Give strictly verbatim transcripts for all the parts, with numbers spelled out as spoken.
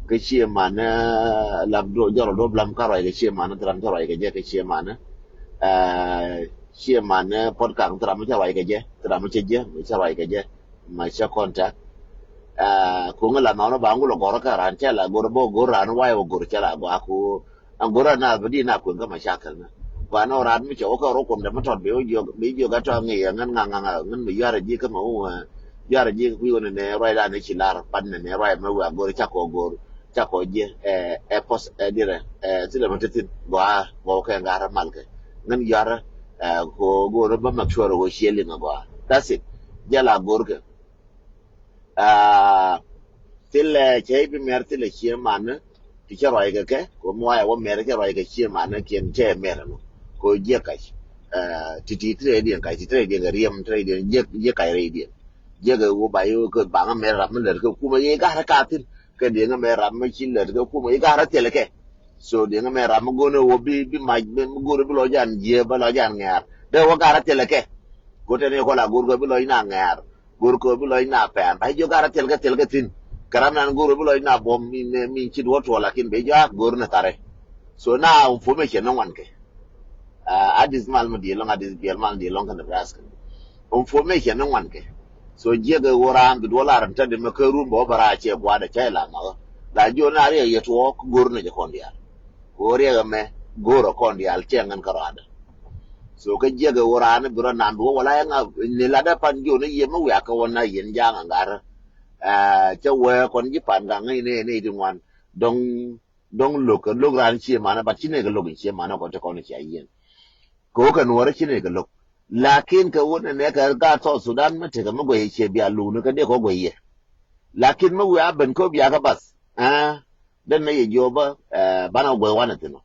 Kɛ cie manɛ lap duɔ jɔrɔ duɔ blam ka ruac kɛ cie manɛ thil ram cɛ ruac kɛ jɛ kɛ cie manɛ. Cie manɛ pɔt kaŋ thil ram cɛ ruac kɛ jɛ thil ram cɛ jɛ mɛ cɛ ruac kɛ jɛ mɛ cɛ contact. Kuŋ la nɔnɔ ba ŋul gɔrɔ kɛ ran cɛ la gɔrɔ bɔ gɔrɔ ran wayɛ wä gɔrɔ cɛ la gɔa ku. An gɔrɔ na bä di na kuŋ kä mɛ cakɛl na. Gɔa nɔ ran mi cɛ wä kɛ rɔ kuɔm dɛ mi tɔt bi wä jiök bi jiök a tɔ ŋi̱i̱ ŋän ŋaŋ ŋaŋ ŋän mi yuarɛ ji̱ kä mɛ wä. Yuarɛ ji̱ kä kui̱ wä ni nɛ ruac ran ni ci lar pan ni nɛ ruac mɛ wä a gɔrɔ cakɔ gɔrɔ. Cakɔ jiɛ ɛ ɛ pɔs ɛ dirɛ ɛ thilɛ mɛ ti thin gɔaa gɔɔ kɛ ŋa̱rä malkɛ ŋän yuarä. Ɛ ko go̱o̱rä bä make sure wä ciɛ liŋ a gɔaa. That's it. Jɛ la go̱o̱rkɛ. Thilɛ cɛ i̱ bi mɛr thilɛ ciɛ manä. Ti cɛ ruac kɛ kɛ ko mi wayɛ wä mɛr cɛ ruac kɛ ciɛ manä kiɛn cɛ mɛr ɛnɔ. Ko jiɛ kac. Ti ti ti rɛy diɛn kac ti ti rɛy diɛn kɛ riɛm ti rɛy diɛn jiɛ kac rɛy diɛn. Jiɛ kɛ wä ba i̱ kɛ baŋä mɛr ram mi lät kɛ kumɛ yɛ i̱ ga̱rä ka thin. Kɛ diɛŋä mɛ ram mi ci lät kɛ kumɛ i̱ ga̱rä thilɛ kɛ. So diɛŋä mɛ ram mi go̱o̱rä wä bi bi mac mi go̱o̱rä bi lɔ jan jiɛ bä lɔ jan ŋɛ̈r dee wä ga̱rä thilɛ kɛ. Go̱o̱rä ni kɔn a go̱o̱rä bi lɔ ina ŋɛ̈r. Go̱o̱rä bi lɔ ina pɛn ba jiɔ ga̱rä thilɛ kɛ thilɛ kɛ thin. Kɛ ram nan go̱o̱rä bi lɔ ina buɔm min min ci duɔ tuɔ lakin bɛ jiɔ ak go̱o̱rä ni tharɛ. So na information ni ŋuan kɛ. Adis mal mi diɛ lɔŋ adis biɛl mal diɛ lɔŋ kɛ Nebraska. Information ni ŋuan kɛ. So jiɛk ɛ ɣöö raan bi duɔl ar in tädi mɛ kä rum bɛ wä bɛ raar cɛ gua̱a̱dɛ cä ila makä. La jiɔ na riɛk yɛ tuɔɔk go̱r ni jɛ kɔn diaal. Kɛ ɣöö riɛk ɛmɛ go̱r ɛ kɔn diaal cɛ ŋän kä rɔaadɛ. So kä jiɛk ɛ ɣöö raan bi rɔ nan bi wä wala ɛŋa ni latdɛ pan jiɔ ni yɛ mi wiak kä wä na yɛn ja̱a̱ŋ aŋgarä. Cä wee kɔn ji̱ pan gaŋ ni ni ti ŋuan dɔŋ dɔŋ lo̱k kɛ lo̱k raan cie manä bat ci nɛy kɛ lo̱k in cie manä kɔn te kɔn cia yien. Kɛ wä kɛ nuɔrä ci nɛy kɛ lo̱k. Lakin kɛ wä nɛ nɛ kɛ gaat South Sudan mi tekɛ mi guɛy cie bia luni kɛ dee kɔ guɛy yɛ. Lakin mi wiaa ben kɔ bia kɛ bath. Ɛɛ den nɛ yɛ jiɔ bä banɛ wä guɛth wanɛ thin ɔ.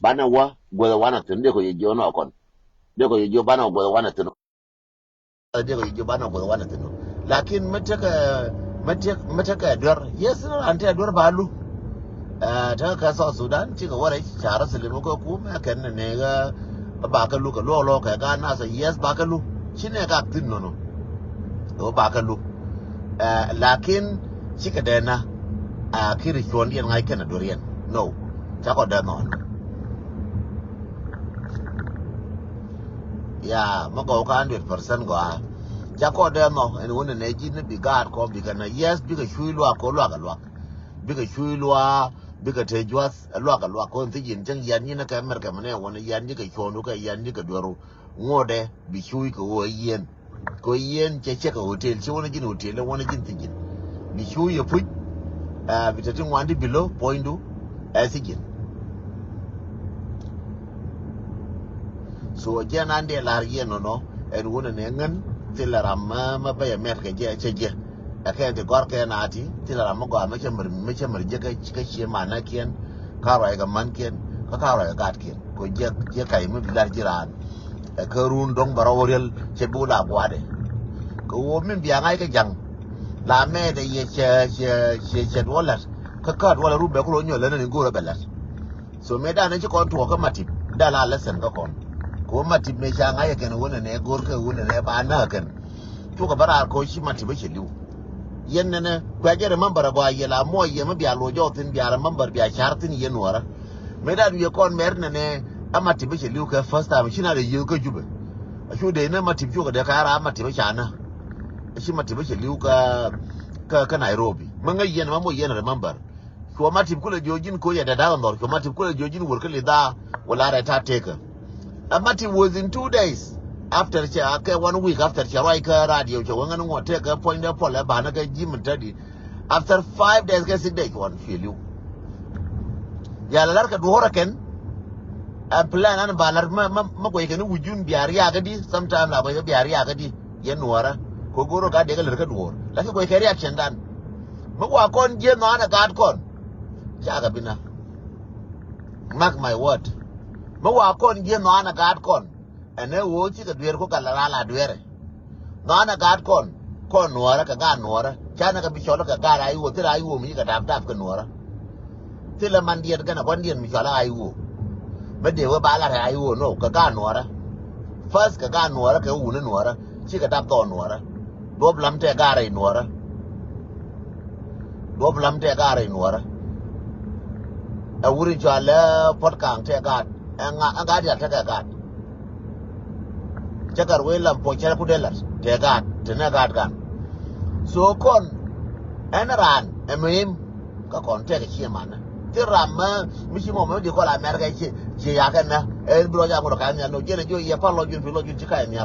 Banɛ wä guɛth wanɛ thin dee kɔ yɛ jiɔ nɔ kɔn. Dee kɔ yɛ jiɔ banɛ wä guɛth wanɛ thin ɔ. Diɛk ji̱ banɛ guth wanɛ thin. Lakin mi tekɛ mi tekɛ duer yes ni ran tekɛ duer ba lu. Tekɛ kɛ South Sudan cikɛ wä rɛc ca rɔ thilim kɛ kum ɛ kɛn ni nɛ kɛ ba kɛ lu kɛ luɔk luɔk kɛ ka nath yes ba kɛ lu ci nɛ ka thin nono. Kɛ ba kɛ lu. Lakin cikɛ dɛ na a kiri cuɔn diɛn ŋa̱c kɛn a duer yɛn no. Cakɔ dɛ nɔn. Ya mi gɔw ka hundred percent gɔaa. Ca kɔ dee mɔ ɛn wun ɛn ɛ ji̱n ni bi gaat kɔ bikɛ na yes bikɛ cuy luak kɔ luak ɛ luak. Bikɛ cuy luak bikɛ te juath ɛ luak ɛ luak kɔ ɛn thiec in cäŋ yɛn nyin kɛ mɛrkɛ mi nɛ wun yɛn ji̱ kɛ cuɔ̱ndu kɛ yɛn ji̱ kɛ dueru. Ŋuɔ̱tdɛ bi cuy kɛ ɣöö ɛ yɛn. Kɛ ɣöö yɛn cɛ cɛ kɛ hotel cɛ wun ɛ ji̱n hotel ɛ wun ɛ ji̱n thiec in. Bi cuy ɛ puc. Bi te ti ŋuan ti bi lo̱ puɔ̱nydu. Ɛ thiec in. So jiɛn an diɛ lar yɛ nɔnɔ ɛn wun ɛn ɛ ŋän thilɛ ram ma bä yɛ mɛt kɛ jɛ cɛ jɛ. Ɛ kɛn ti gɔr kɛn a ti thilɛ ram ma gɔaa ma cɛ mär ma cɛ mär jɛ kä cie manäkiɛn. Ka ruac kɛ mänkiɛn kä ka ruac kɛ gatkiɛn ko jiɛ jiɛ kac mi bi lar ji̱ raan. Ɛ kä run dɔ̱ŋ bɛ rɔ wä riɛl cɛ bi wä la gua̱a̱dɛ. Kɛ wä min bia ŋa̱c kɛ ja̱ŋ la mɛɛt ɛ yɛ cɛ cɛ cɛ cɛ duɔ lät. Kä kä duɔ lät run bɛ ku lo̱ nyɔl lät ni go̱o̱rä bɛ lät. So mëë danɛ ci kɔn tuɔɔk kä Matip dal a lesson kä kɔn. Kɛ wä Matip mëë ca ŋa̱c ɛ kɛn wä nɛnɛ go̱r kɛ wä nɛnɛ ba näk ɛ kɛn. Cukɛ bä raar kɛ wä ci Matip ɛ cɛ li̱w. Yɛn nɛnɛ kuɛ jɛ remember ɛ gɔaa yɛ la muɔc yɛ mi bia loc jɔɔk thi̱n bia remember bia ca̱r thi̱n yɛn nuɔrä. Mëë dan wiɛ kɔn mɛr nɛnɛ ɛ Matip ɛ cɛ li̱w kɛ first time ci na dee yiëë kä Jubɛ. A cu dee ni Matip cukɛ dee ka raar Matip ɛ ca näk. Ci Matip ɛ cɛ li̱w kä kä Nairobi mi ŋäc yɛn ma muɔc yɛn remember. Cuɔ Matip kulɛ jiɔ ji̱n koc ɛ dɛdä ɣä nhɔr cuɔ Matip kulɛ jiɔ ji̱n wër kä lidha wala rɛ ta tekä. Ɛ Matip was in two days. After cɛ kɛ one week after cɛ ruac kä radio cɛ wä ŋän ŋuɔ tekä puɔ̱nydɛ puɔl ɛ banä kɛ ji̱ min tädi. After five days kɛ six days cuɔn cuɛ li̱w. Yal ɛ lar kɛ duɔ̱ɔ̱r ɛ kɛn. Ɛ plan an ba lar mä guɛc kɛn i̱ wujun bia riakä di sometime la guɛc kɛ bia riakä di. Yɛn nuɔrä kɛ go̱r ɔ gat diɛ kɛ lär kä duɔ̱ɔ̱r lakin guɛc kɛ reaction dan. Mi wa kɔn jiɛ nhɔanɛ gaat kɔn. Cakɛ bi na. Mark my word. Mi wa kɔn jiɛ nhɔanɛ gaat kɔn. Ɛn ɛ ɣöö cikɛ dueer ku gal ral a dueerɛ. Nhɔanɛ gaat kɔn kɔn nuɔɔrä kɛ gaat nuɔɔrä canɛ kɛ bi cɔl kɛ gaat a iwuɔ thil a iwuɔ mi cikɛ dap dap kɛ nuɔɔrä. Thilɛ man diɛt kɛnɛ kuan diɛt mi cɔl a iwuɔ. Mi dee wee ba lat a iwuɔ no kɛ gaat nuɔɔrä. First kɛ gaat nuɔɔrä kɛ wuni nuɔɔrä cikɛ dap thɔɔn nuɔɔrä. Duɔp lam tɛ gaat rɛy nuɔɔrä. Duɔp lam tɛ gaat rɛy nuɔrä. Ɛ wuri cɔal ɛ Puɔt Kaŋ tɛ gaat. Ɛ ŋa ɛ gaat dial tekɛ gaat. Cä gat wee lam puɔc cɛ ku dee lat tɛ gaat te nɛ gaat gan. So kɔn ɛn raan ɛ mɛ im kä kɔn tɛk ɛ ciɛ manɛ. Thil ram mɛ mi ci mɔ mɛ di kɔl America ci ci yakɛ nɛ ɛ bi lɔ ca ŋut ɛ ka̱n nhial nɔ jiɛn ɛ jiɔ yɛ pal lɔ jun pi lɔ jun ci ka̱n nhial.